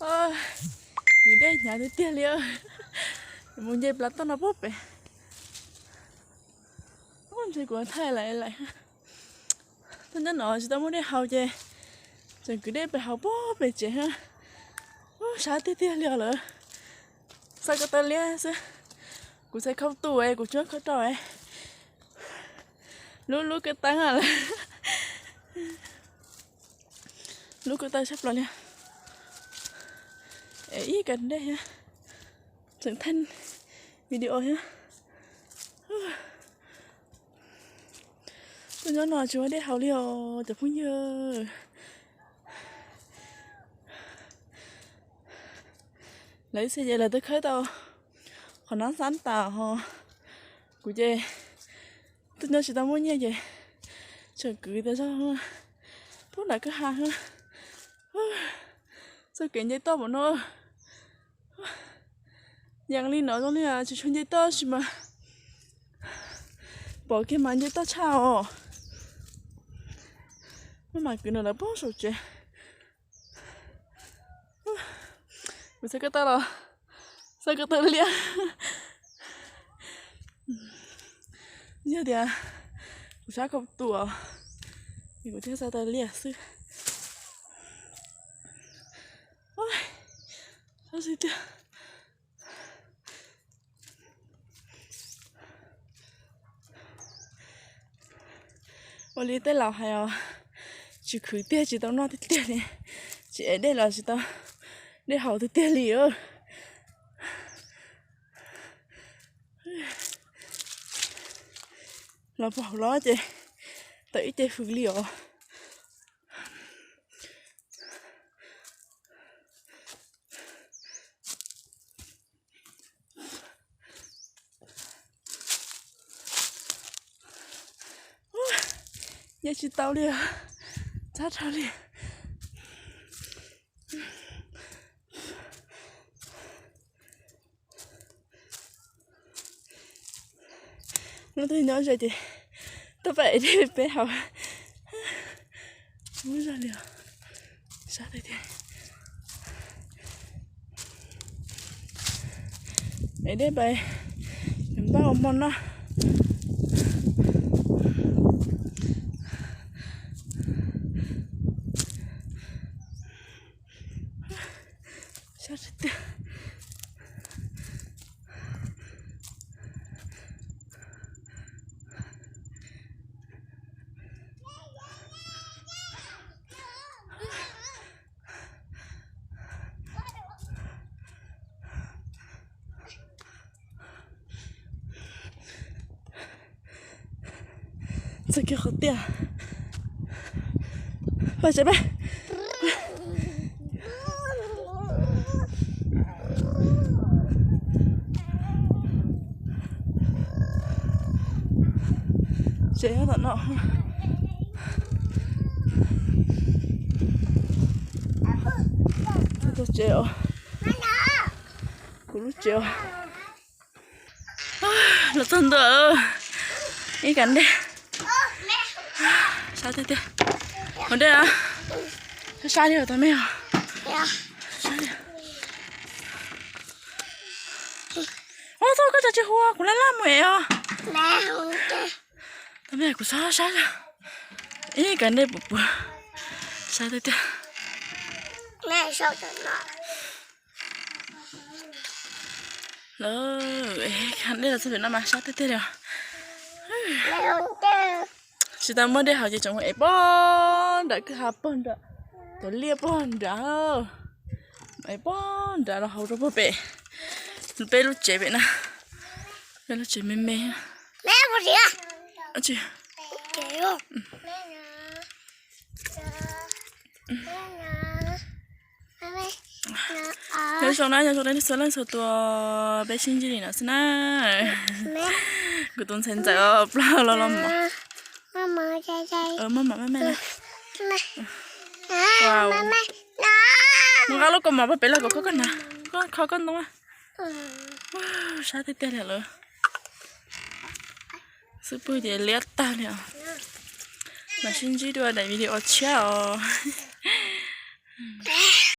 Kwv dej hnyav tiag tiag li. Mus nce plav toj no puag pem. Ntshe kuv thaij lawm lawm. Tuaj nyob no tsis tau muaj dej haus ces tseem kwv dej pem hauv puag pem tsev. Sab tiag tiag li os lawm. Xav ko taw liab xwb. Kuv txhais khau tus es kuv tsis muab khau rau. Lub lub ko taw lawm. Lub ko taw sab plaws li. Es ib ka dej thiab. Tseem thaij video thiab. Tuaj nyob no tsis muaj dej haus li os cov phooj ywg. Lawv ib txhia ces lawv twb khawb tau qhov nab xab tas ho. Kuv ces tuaj nyob tsis tau muaj nyiaj ces tseem kwv tas zog puag nram kwj ha. Txoj kev nce toj pom no yees li no zoo li tsis tshua nce toj sis mas pom kiag mas nce toj tshaj os. Maj mam kwv no lawv puag saum tsev. Kuv txhais ko taw los, txhais ko taw liab. Yog tias kuv sab khau tus es kuv thiaj txhais taw liab xwb. Sab xwb tiag. Ua li tej laus hais os, tsis khwv tiag tsis tau noj tiag tiag li, tsis ev dej los tsis tau dej haus tiag tiag li. Los puag hauv los ces tawm ib ce hws li os. Nce tsis tau li, txhab dhau li. Hnub twg nyob ze ces tuaj pab ev dej peb haus. Ub zog li os, sab tiag tiag. Ev dej pab npaj ua hmo noj. Sab tiag tiag. Txog kiag qhov tiaj. Pab tsev peb. Tsev nyob tom no. Tsev os. Kuv lub tsev os. Los txog ntua ib ka dej. Sab tiag tiag. Ua dej, sab sab li tau me os. Ua txog koj tsis hu kuv laj laj mus ev os. Tau me kuv sab sab li. Ib ka dej puv puv. Sab tiag tiag. Lawv, dej los txog pem no mas sab tiag tiag li os. Tsis tau muaj dej haus ces tseem ev pog nram kwj ha pog nram, cov liaj pog nram, ev pog nram los haus rau pog pem, peb lub tsev pem na, peb lub tsev me me. Nyob zoo na, nyob zoo nej txhua leej txhua tus, peb sib ntsib li no xwb na. Kuv tus ntxhais ntxawm plaub los los mov. Maj mam maj mam na. Mus nqa lub kaus mom pem los kom kho koj hnav, kho koj ntoo. Sab tiag tiag li lawm. Xub pwg ces liab tag li os. Mam sib ntsib dua daim video tshiab os.